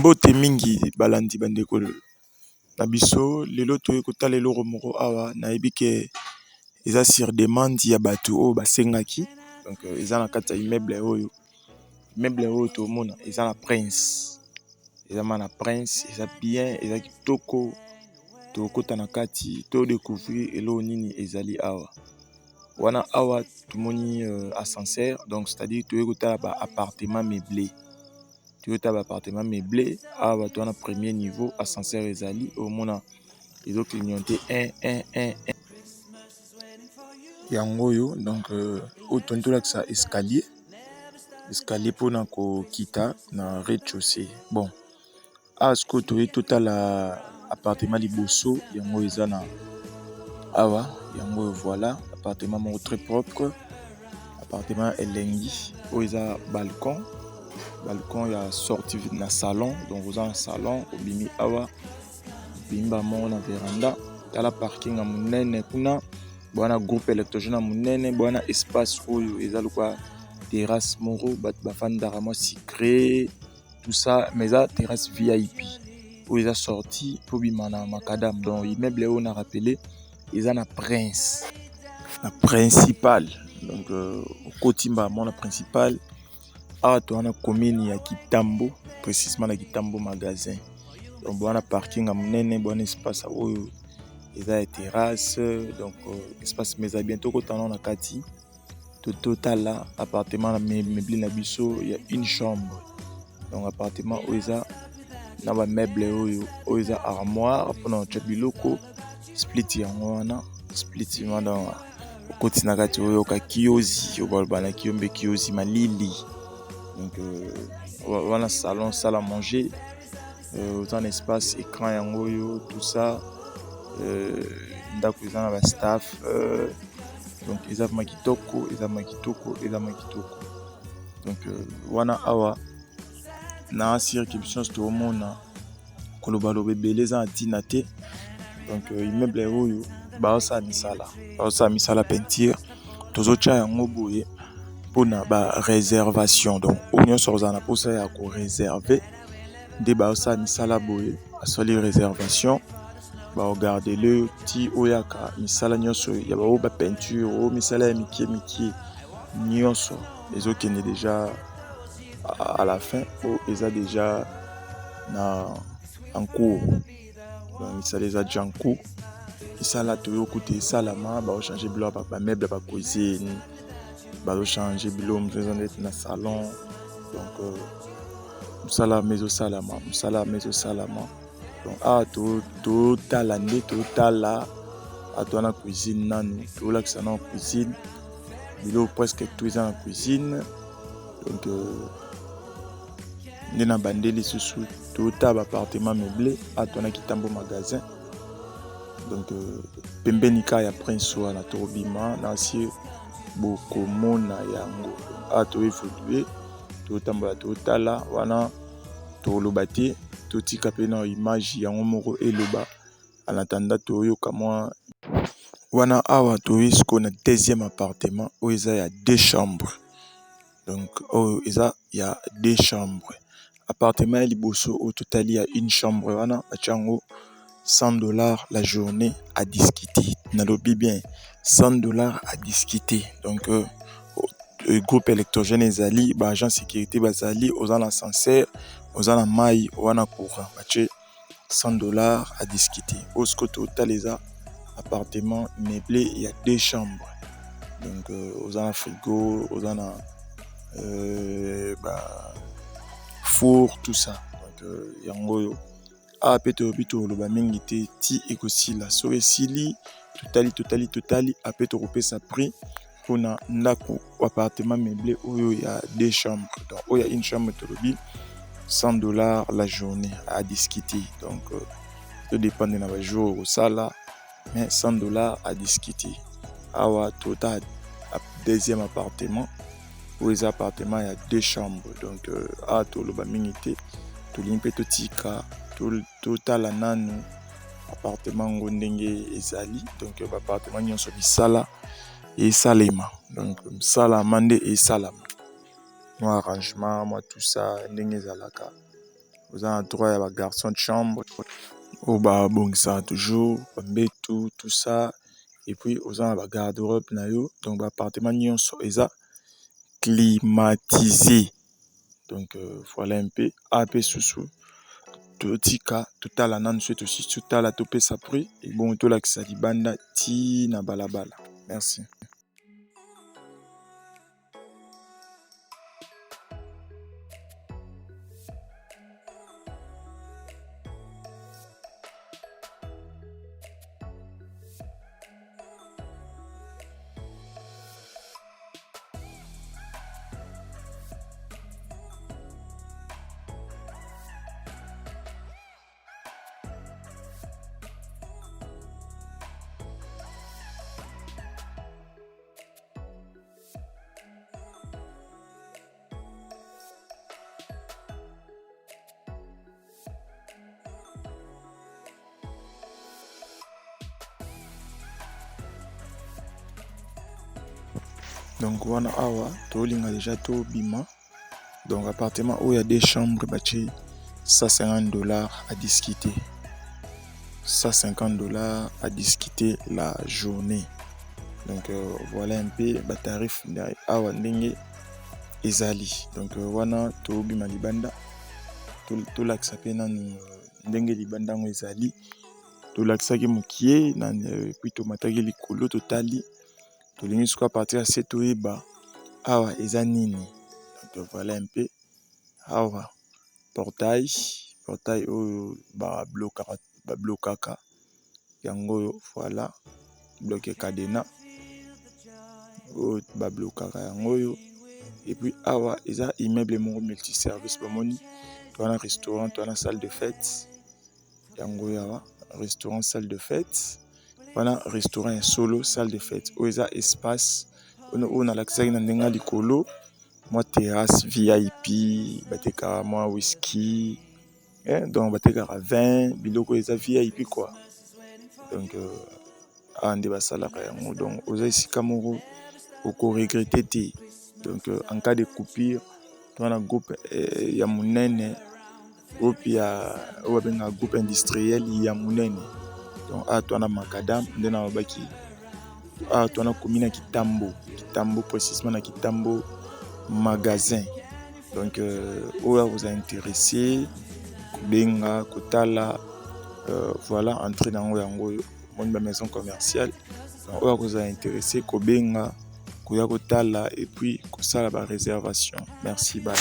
Mbote mingi balandi bandeko na biso. Lelo toye kotala eloko moko awa, nayebi ke eza sur demande ya bato oyo basengaki. Donc eza na kati ya immeuble oyo. Immeuble oyo tomona eza na Prince, eza ma na Prince, eza bien, eza kitoko. Tokota na kati to découvrir eloko nini ezali awa. Wana awa tomoni ascenseur, donc c'est-à-dire toye kotala ba appartement meublé, toye kotala ba appartement meublé awa. Bato wana, premier niveau, ascenseur ezali, omona ezo clignoter 1 1 1 1, yango oyo. Donc oyo toni tolakisa escalier, escalier mpona kokita na rez-de-chaussée. Bon, awa sikoyo toye totala appartement liboso, yango eza na awa, yango oyo. Voilà, appartement moko très propre, appartement elengi. Oyo eza balcon, balcon ya sortie na salon. Donc oza na salon, obimi awa, obimi moko na veranda. Tala parking ya monene kuna bwana, groupe électrogène ya monene bwana. Espace oyo eza lokwa terrasse moko bato bafandaka, mwa sucré, tout ça, mais eza terrasse VIP. Oyo eza sortie mpo bima na macadam. Donc immeuble oyo, na rappeler, eza na Prince, na Principal. Donc okoti mbala moko na Principal. Awa toza na commune ya Kitambo, précisement na Kitambo Magasin. Donc bwana parking ya monene bwana, espace oyo eza ya terrasse. Donc espace mais eza bien. Tokotana na kati, totala appartement na meublé na biso ya une chambre. Donc appartement oyo eza na ba meuble oyo. Oyo eza armoire mpona kotia biloko, split yango wana, split wana. Okoti na kati, oyoka kiozi oyo baloba na kiyombe, kiozi malili. Donc wana salon, salle à manger, oza na espace écran, yango oyo, tout ça. Ndako eza na ba staff. Donc eza vraiment kitoko, eza vraiment kitoko, eza vraiment kitoko. Donc wana awa na assurer ke biso nyonso toomona, kolobaloba ebele eza na ntina te. Donc immeuble oyo baosala misala, baosala misala peinture. Tozotia yango boye mpona ba réservation. Donc oyo nyonso kozala na mposa ya ko réserver nde baosala misala boye. Basali réservation, bao garder le ti oyaka misala nyonso ya bao, ba peinture oyo, misala ya mike mike nyonso ezokende déjà à la fin. Oyo eza déjà na en cours, donc misala eza déjà en cours. Misala toyokuta esalama, bao changer biloko, ba meuble ya ba cuisine, bazo changer biloko mosusu eza neti na salon. Donc mosala ma ezosalama, mosala ma ezosalama. Donc awa totala nde, totala ato wana cuisine nanu, tolakisa nano cuisine. Biloko presque tout eza na cuisine. Donc nde na bande lisusu totala ba appartement meublé ato wana, Kitambo Magasin. Donc pembeni kaka ya Prince wana, tokobima na sie, bokomona yango. Awa to évoluer, totambola, totala wana. Toloba te, totika mpe na image yango moko eloba. En attendant, toyoka mwa wana. Awa toyi sikoyo na deuxième appartement oyo eza ya deux chambres. Donc oyo eza ya deux chambres. Appartement ya liboso oyo totali ya une chambre wana, batia yango 100 $ la journée, à discuter. Nalobi bien, 100 $ à discuter. Donc groupe électrogène ezali, ba agent sécurité bazali, oza na ascenseur, oza na mai wana, courant. Batie 100 $ à discuter. Oyo sikoyo totala eza appartement meublé ya deux chambres. Donc oza na frigo, oza na ba four, tout ça. Donc yango oyo awa mpe tolobi, toloba mingi te ti ekosila. Soki esili, totali, totali, totali ape, tokopesa prix mpona ndako appartement meublé oyo ya deux chambres. Donc oyo ya une chambre, tolobi 100 $ la journée, à discuter. Donc to dépendre na ba jour okosala, mais 100 $ à discuter. Awa tota deuxième appartement oyo eza appartement ya deux chambres. Donc awa toloba mingi te, tolingi mpe totika totala nanu appartement yango ndenge ezali. Donc ba appartement nyonso misala esalema, donc misalama nde esalama, mwa arrangement, mwa tout ça ndenge ezalaka. Oza na droit ya ba garçon de chambre oyo babongisaka toujours bambetu tout ça, et puis oza na ba garde robe na yo. Donc ba appartement nyonso eza climatisé. Donc voilà un peu. A pe susu totika totala nanu, soki tosi totala, topesa prix ebongo tolakisa libanda ti na balabala. Merci. Donc wana awa tolinga deja tobima. Donc appartement oyo ya deux chambres batie 150 $ à discuter, 150 $ à discuter la journée. Donc voilà un peu batarif awa ndenge ezali. Donc wana tobima libanda, tolakisa mpe nanu ndenge libanda yango ezali. Tolakisaki mokie na puis tomataki likolo, totali. Tolingi sikoyo à partir ya se toyeba awa eza nini. Donc voilà un peu, awa portail, portail oyo bablokaka yango oyo. Voilà, bloc cadenas oyo bablokaka yango oyo. Et puis awa eza immeuble moko multiservice. Bomoni, towana restaurant, towana salle de fête. Yango oyo awa restaurant, salle de fête. Wana restaurant ya solo, salle de fête oyo eza espace oyo nalakisaki na ndenge ya likolo, mwa terrasse VIP. Batekaka mwa whisky, donc batekaka vin, biloko eza VIP quoi. Donc awa nde basalaka yango. Donc oza esika moko okoregretter te. Donc en cas de coupure, towana groupe ya monene, groupe ya oyo babengaka groupe industriel ya monene. Donc awa towana macadam nde na babaki. Awa towana komi na Kitambo, Kitambo précisement, na Kitambo magasin. Donc oyo akozala intéressé, kobenga, kotala. Voilà entrée na yango, yango oyo omoni, bamaison commerciale. Donc oyo akozala intéressé, kobenga, koya kotala et puis kosala baréservation. Merci, bye.